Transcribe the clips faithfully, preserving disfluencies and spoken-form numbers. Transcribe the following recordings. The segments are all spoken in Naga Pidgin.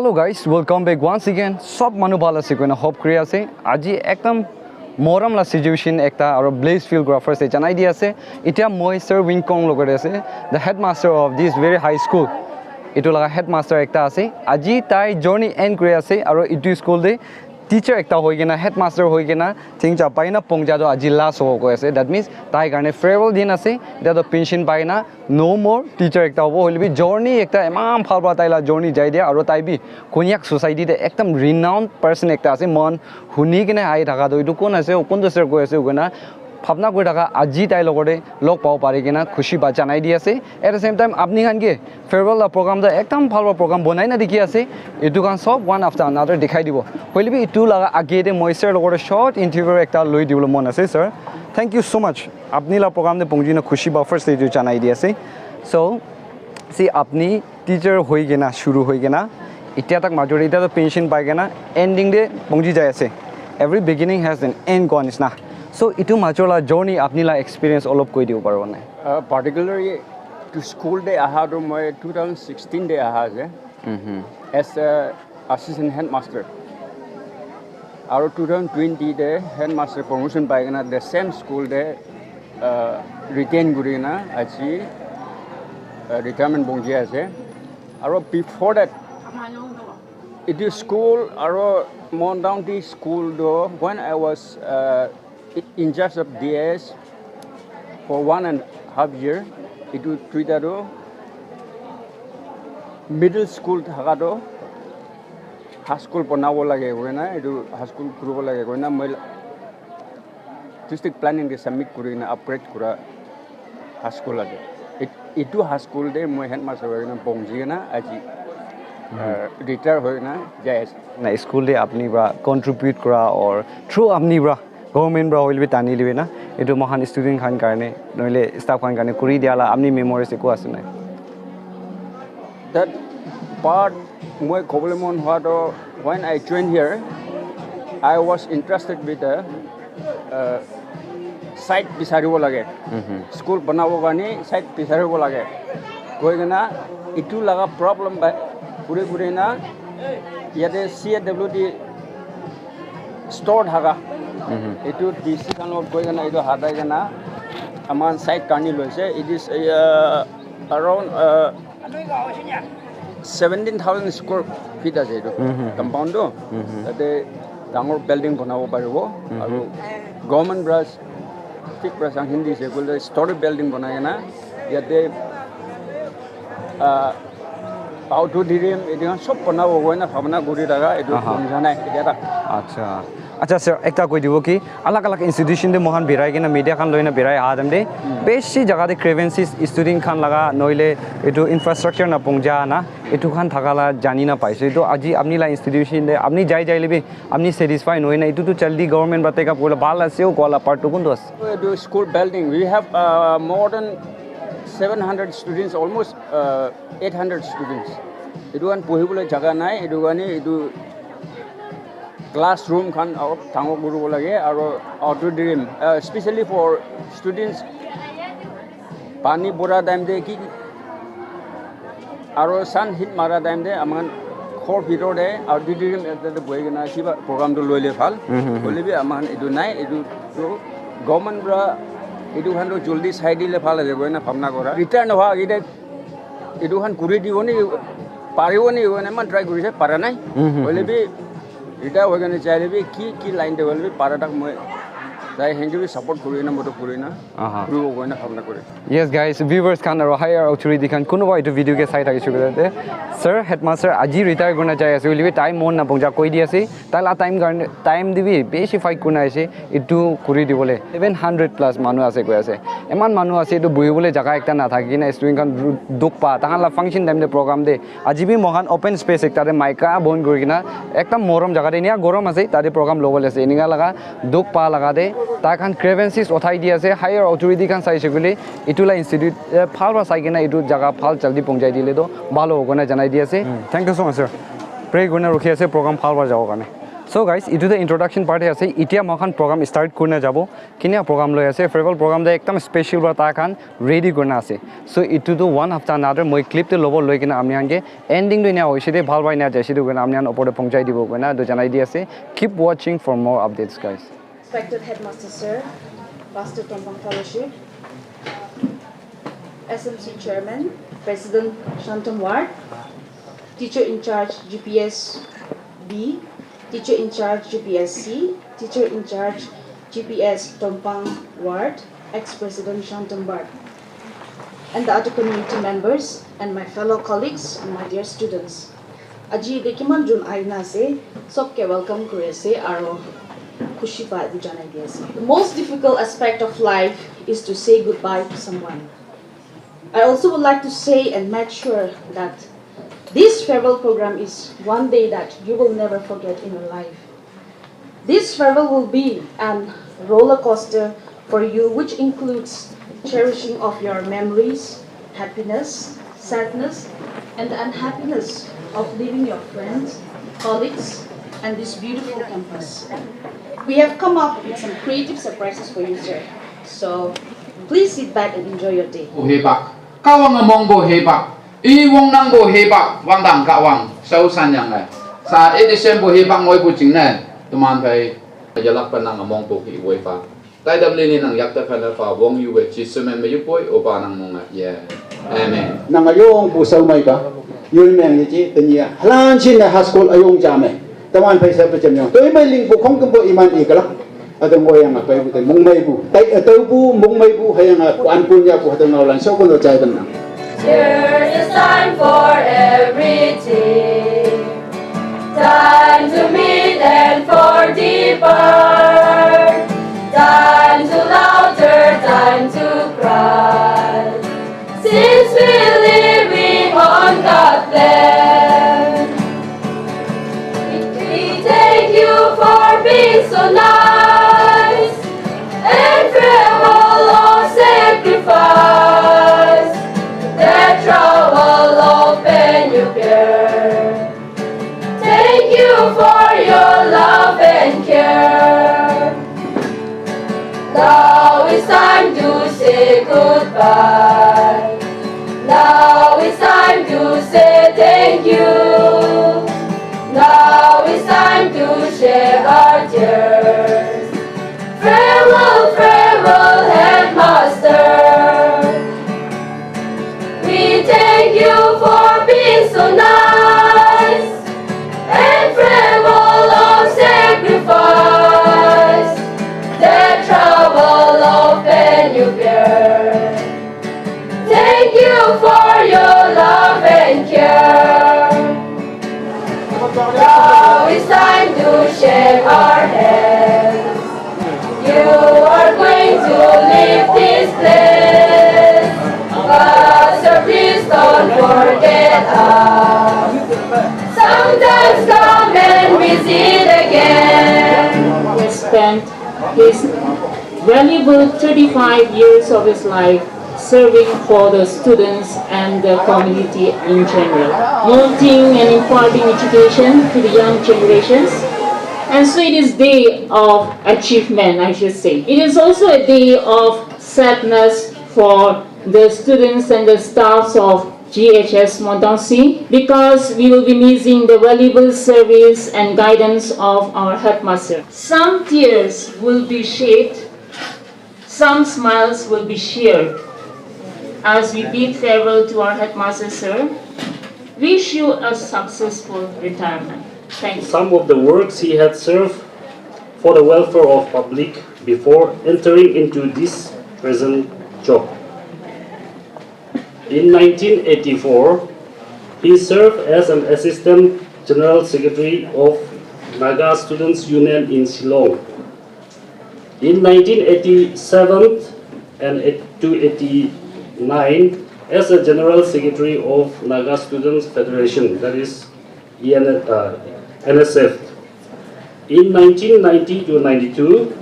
Hello guys, welcome back once again. Sob manu bhal ase koina hope kuri ase. Aji ekdam morom la situation ekta aro blaze feel kura first te janai di ase. Itya moi Sir Wing Kong logot ase, the headmaster of this very high school. Itu laga headmaster ekta ase. Aji tai journey end kuri ase aro itu school te teacher ekta hoi kena, headmaster hoi kena, thing cha pai na pongja to aji last hobo koi ase. That means tai karne farewell din ase. Itya to pension pai na no more teacher ekta hobo. Hoile bi journey ekta eman bhal pra tai la journey jai dia aro tai bi Konyak society te ekdam renowned person ekta ase. Mon huni kena ahi thaka to itu kon ase, kon to sir koi ase koina bhabna kuri thaka aji tai logot te log pabo pari kena khushi ba janai di ase. At the same time apni khan ke farewell la program to ekdam bhal pra program bonai na dikhi ase. Itu khan sob one after another dikhai dibo. Hoile bi itu laga age te moi sir logot te short interview ekta loi dibole mon ase sir. Thank you so much. Apni la program te pongji na khushi ba first te itu janai di ase. So, see apni teacher hoi kena shuru hoi kena itya tak major itya to pension pai kena ending te pongji jai ase. Every beginning has an end koa nisna. So itu major la journey apni la experience olop koi dibo paribo ne? Uh, particularly to school te aha to moi two thousand sixteen te aha ase as a assistant headmaster. Aru two thousand twenty te headmaster promotion pai kena the same school te uh, retain kuri kena aji uh, retirement bongji ase. Aru before that itu school aru Mon Down Tea school do when I was uh, in charge of D S for one and half year. Itu tuita do middle school thaka do high school bonabo lage koina itu high school kuribo lage koina moi district planning te submit kuri kena upgrade kura high school ase. It- itu high school te moi headmaster hoi kena pongji kena aji uh, retire hoi kena jai ase. Na school te apni pra contribute kura or through apni pra government pra hoile bi tani libi na itu mohan student khan karne noile staff khan karne kuri dia la apni memories eko ase nai? That part moi kobole mon hua to when I joined here, I was interested with the uh, site bisaribo lage. School banabo karne site bisaribo lage. Koi kena itu laga problem ba kuri kuri na yate C A W D store thaka itu D C khan logot koi kena itu hatai kena aman site karne loise. It is uh, around uh, seventeen thousand square feet ase itu compound tu. Tate dangor building banabo paribo aru government pra fifth pra sanction dise koile story building banai kena yate uh, auditorium etu khan sob banabo koina bhabna kuri thaka etu Aha. Kum janai etia ta. Acha. Acha sir, ekta koi dibo ki alag alag institution te mohan birai kena media khan loina birai aha time te beshi jaga te grievances student khan laga noile etu infrastructure na pongja na etu khan thaka la jani na paise. Etu aji apni la institution te apni jai jai le bi apni satisfy nohoi na etu tu jaldi government pra take up kore bhal ase o koa la part tu kuntu ase? Etu school building, we have uh, more than seven hundred students, almost uh, eight hundred students. Etu khan pohibole jaga nai, etu karne etu classroom khan olop dangor kuribo lage aru auditorium uh, especially for students pani pura time te ki aru sun hit mara time te aman ghor bhitor te auditorium ekta te bohi kena kiba program tu loile bhal. Hoile bi aman etu nai, etu tu government pra etu khan tu jaldi sai dile bhal ase koina bhabna kora. Retire nohwa agite etu khan kuri dibo ni paribo ni koina iman try kurise, para nai. Hoile bi retire hoi kena jaile bi ki ki line te hoile bi para tak moi tai henke bi support kuri na moto kuri na Aha. Kuribo koina bhabna kore. Yes guys, viewers khan aru higher authority khan kunuba etu video ke sai thakise koile te sir headmaster aji retire kurina jai ase hoile bi tai mon na pongja koi di ase. Tai la time karne time te bi beshi fight kurina ase. Etu kuri dibole seven hundred plus manu ase koi ase. Eman manu ase etu buhibole jaga ekta na thaki kena student khan ru- dukh pa. Tahan la function time te program te aji bi moikhan open space ekta te maika bon kuri kena ekdam morom jaga te enia gorom ase tate program lobole ase. Enika laga dukh pa laga te tai khan grievances uthai di ase. Higher authority khan saise koile etu la institute eh, bhal para sai kena etu jaga bhal jaldi pongjai dile to bhal hobo koina janai di ase. Thank you so much sir. Pray kurina rukhi ase program bhal para jabo karne. So guys, etu tu introduction part he ase. Etia moi khan program start kurina jabo. Kinia program loi ase, farewell program te ekdam special para tai khan ready kurina ase. So etu tu one hafta na ase, moi clip te lobo loi kena apni khan ke ending tu enia hoise de bhal para enia jaise de koina apni khan opor te pahunchai dibo koina etu janai di ase. Keep watching for more updates, guys. Respected Headmaster Sir, Pastor Tompang Fellowship, S M C Chairman, President Shantam Ward, Teacher in Charge G P S B, Teacher in Charge G P S C, Teacher in Charge G P S Tompang Ward, Ex-President Shantam Ward, and the other community members and my fellow colleagues and my dear students. Aji yate kiman jun aina ase, sobke welcome kuri ase aro khushi pa etu janai di ase. The most difficult aspect of life is to say goodbye to someone. I also would like to say and make sure that this farewell program is one day that you will never forget in your life. This farewell will be an roller coaster for you, which includes cherishing of your memories, happiness, sadness, and the unhappiness of leaving your friends, colleagues, and this beautiful campus. We have come up with some creative surprises for you, sir. So, please sit back and enjoy your day. Bo hebak, kawang among bo hebak, i wong nang bo hebak, wang dang ka wang, sau san yang eh. Sa e de sem bo hebak ngoi bu ching ne, teman bai, jalak pa nang among bo ki woi pa. Tai dam le ni nang yak ta pha na pa wong yu we chi su men me yu poi o ba nang mong eh. Yeah. Amen. Nang ayong bu sau mai ka, yoi meng ye chi, tenia, halan chin na haskol ayong jam eh. Teman bai sa pa jam yang. Toi mai ling bu khong kum bo iman i kala. Adang oyang apai bu, mungmai bu, tai atau bu, mungmai bu, hayang a, an pun ya bu, hadang ngau lan, so kono jai dan. There is time for everything. Time to meet and for depart. Time to laughter, time to cry. Since we living on God plan, we thank you for being so nice and farewell of sacrifice, the trouble of pain you bear. Thank you for your love and care. Now it's time to say goodbye. Now it's time to say thank you. Now it's time to share our tears. Farewell, farewell, headmaster. We thank you for being so nice and farewell of sacrifice, the trouble of pain you bear. Thank you for your love and care. Now it's time to shake our hands. You are going to leave this place, but so please don't forget us. Sometimes come and visit again. He spent his valuable thirty-five years of his life serving for the students and the community in general, molding and imparting education to the young generations. And so it is day of achievement, I should say. It is also a day of sadness for the students and the staffs of G H S Montmorency, because we will be missing the valuable service and guidance of our headmaster. Some tears will be shed, some smiles will be shared as we bid farewell to our headmaster, sir. Wish you a successful retirement. Thank you. Some of the works he had served for the welfare of public before entering into this present job. In nineteen eighty-four, he served as an Assistant General Secretary of Naga Students Union in Shillong. In nineteen eighty-seven and eight- to eighty-nine, as a General Secretary of Naga Students Federation, that is E N, uh, N S F. In nineteen ninety to ninety-two,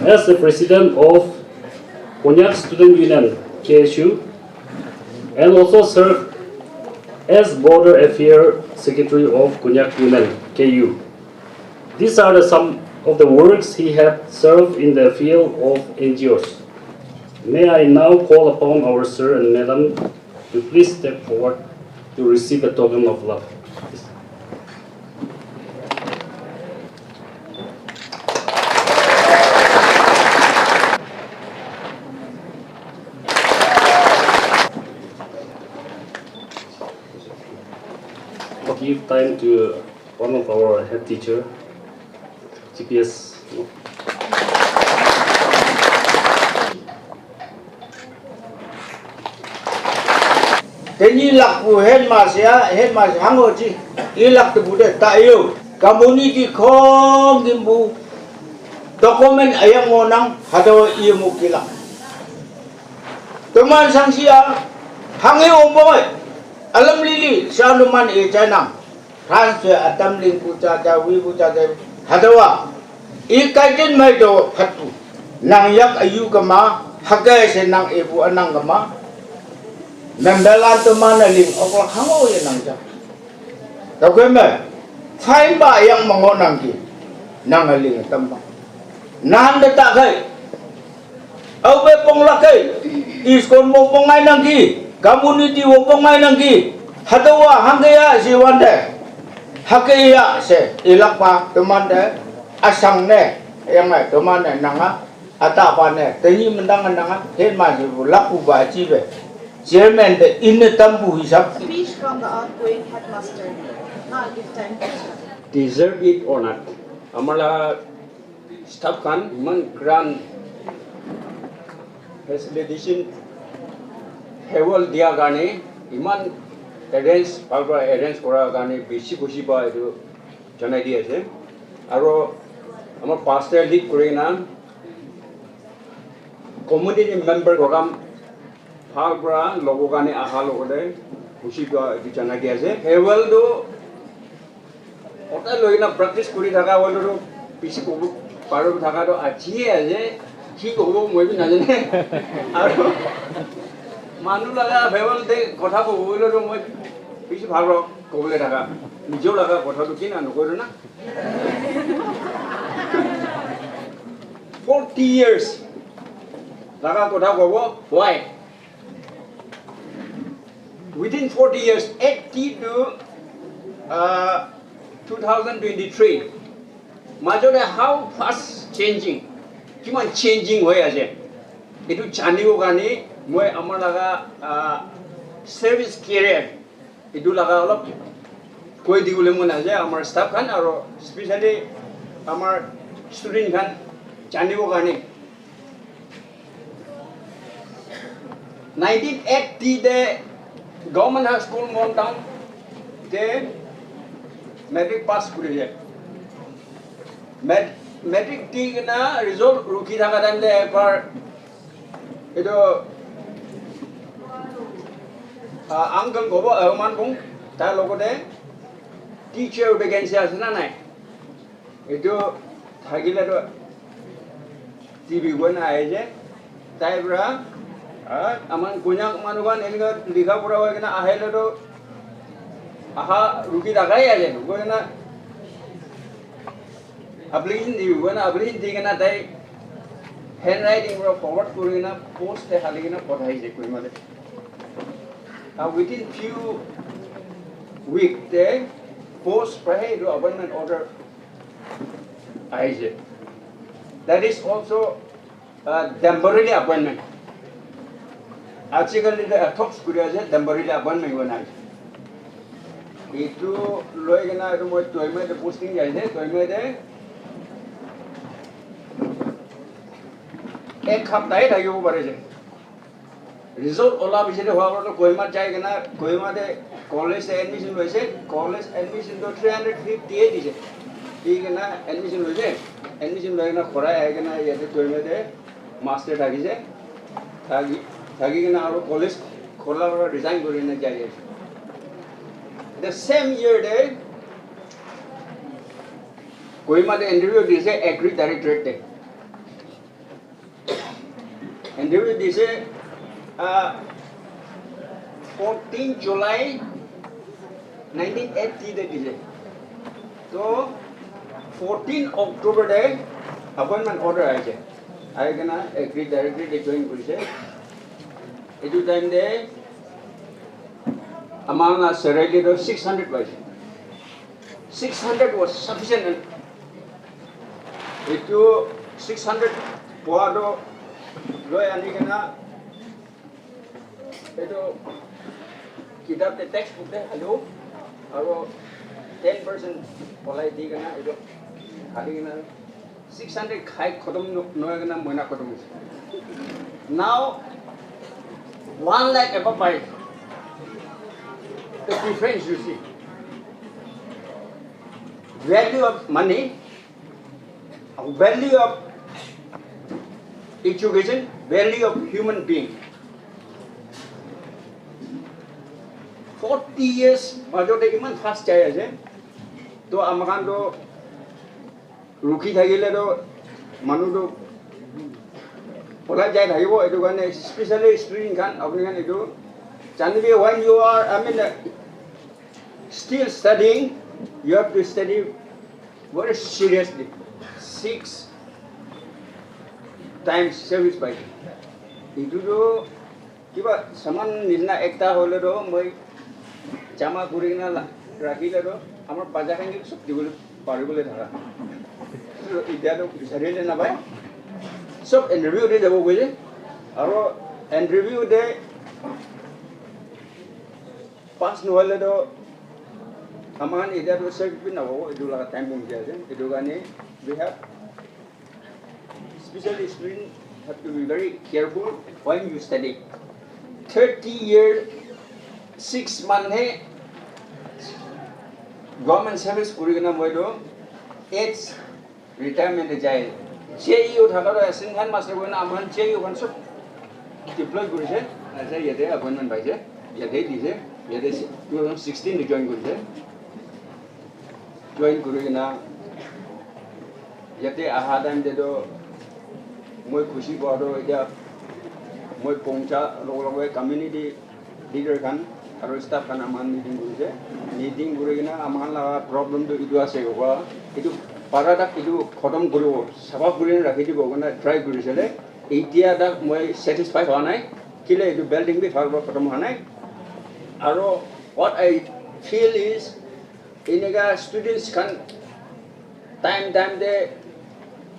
as the President of Konyak Student Union, K S U, and also served as Border Affair Secretary of Konyak Union, K U. These are the, some of the works he had served in the field of N G Os. May I now call upon our sir and madam to please step forward to receive a token of love. Give time to one of our head teacher, G P S. Teni lakpu headmaster ya, headmaster hango chi, i lak te bude ta iyo. Community khong gimbu document ayang ngonang hado iyo mukila. Teman sangsia hangi omboi alam lili sanuman e chai nang. Transfer atam ling pucha cha wi pucha cha hadawa. I kaitin mai do phatu. Nang yak ayu kama hagai se nang ebu anang kama. Membelan to mana ling okla hango ye nang cha. Kau kembe fine ba yang mango nang ki. Nang aling tamba. Nan de ta kai. Au be pong lak kai, iskon mo pongai nang ki, community wo pongai nang ki, hadawa hangke ya si wande, hake ya se, ilak pa, teman de, asang ne, yang ai, teman ne, nanga, ata pa ne, teni mendang nanga, hen ma si bu, laku ba chi be, chairman de, in ne tampu hisap. Speech from the outgoing headmaster. Now I give time to Deserve it or not? Amar la staff khan iman grand facilitation hall dia karne iman arrange bhal para arrange kora karne bishi khushi pa etu janai di ase aro amar pastor lead kuri na community member program bhal para logo karne aha logo de khushi pa etu janai di ase hall tu Kota loi na practice kuri thaka wala ro bishi kobo paro thaka to achi ase ki kobo moi bi najane aru manu laga bebal te kotha kobo wala ro moi bishi bhal ro kobole thaka nijor laga kotha to kina nokoi na forty years laga kotha kobo why Within forty years, eighty to uh, two thousand twenty-three, major how fast changing, kiman changing hoi ase. Itu janibo karne moi amar laga uh, service career itu laga olop koi dibole mon ase amar staff khan aro specially amar student khan janibo karne nineteen eighty te Government High School Mon Town te matric pass kuri je. Mat- matric di kena result rukhi thaka time te ekbar etu uh, uncle kobo uh, man kong tar logote teacher vacancy ase na nai etu thakile to T V goi na ahi je tai pura ah, aman konyak manu khan enika likha pura hoi kena ahile to aha ruki thakai ase goi na application di goi na application di kena tai handwriting pura forward kuri kena post te hali kena pathai je Kohima te. Now within few week te post prahe etu appointment order ahi je. That is also uh, temporary appointment. Ajikali the talks kuri ase temporary appointment koi na ase. Itu loi kena itu moi Toimai te posting jai ase Toimai te ek hapta hi thakibo pare ase. Result ola pichete hoa para Kohima jai kena Kohima te college te admission loise college admission to three hundred fifty e dise di kena admission loise admission loi kena khurai ahi kena yate Kohima te master thakise thaki thaki kena aru college khola para resign kuri kena jai ase the same year te Kohima te interview dise agri directorate te Interview dise uh, fourteen July nineteen eighty te dise. So Fourteen October te appointment order ahise. Ahi kena agri directory te join kurise. Etu time te amount la salary to six hundred paise. Six hundred was sufficient. Etu six hundred poa to loi ani kena etu kitab te textbook te halu aru ten percent olai di kena etu khali kena six hundred khai khotom no- nohoi kena moina khotom hoise. Now one lakh above pai. The difference you see. Value of money, value of education, value of human being. Forty years majote iman fast jai ase. To amakhan to rukhi thakile to manu to polai jai thakibo. Etu karne specially student khan apni khan etu janibi, when you are, I mean, uh, still studying, you have to study very seriously. Six times service by etu to kiba saman nishina ekta hoile to moi jama kuri kena la- rakhile to amar bacha khan ke sob dibole paribole thaka. To itya to bisarile napai. Sob interview te jabo koi je. Aro interview te pass nohoile to amakhan itya to certificate nabo etu laga time pon jai ase. Etu karne we have special student have to be very careful when you study. Thirty year six month he government service kuri kena moi to age retirement te jai. J U thaka to assistant khan master koi na amakhan J U khan sob deploy kurise. Ase yate appointment paise. Yate dise. Yate si- two thousand sixteen te join kurise. Join kuri kena yate aha time te to moi khushi pa to itya moi pongcha logo logo community leader khan aru staff khan amakhan meeting kurise. Meeting kuri kena amakhan laga problem to etu ase koa. Etu para tak etu khotom kuribo, safa kuri rakhi dibo kena try kurisile. Itya tak moi satisfy howa nai. Kile etu building bi bhal para khotom howa nai. Aro what I feel is, eneka students khan time time te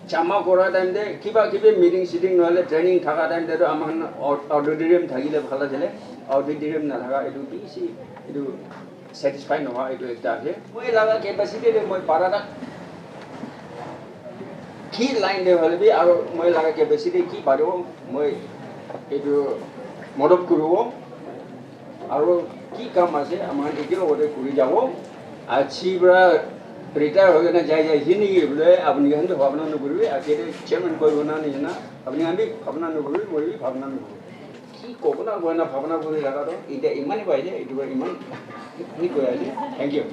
jama kora time te kiba kibi meeting sitting nohole training thaka time te to amakhan au- auditorium thakile bhal asile. Auditorium nathaka etu bishi etu satisfy nohoa etu ekta ase. Moi laga capacity te moi para tak ki line te hoile bi aru moi laga capacity ki paribo moi etu modot kuribo. Aru ki kam ase amakhan ekelogte kuri jabo. Aji para retire hoi kena jai jai hi niki bole apni khan to bhabna nokuribi. Age te chairman koi bona nishina apni khan bi bhabna nokuribi, moi bi bhabna nokuribi. Ki kobo na koi na bhabna kuri thaka to itya iman hi paise, etu para iman hi koi ase. Thank you.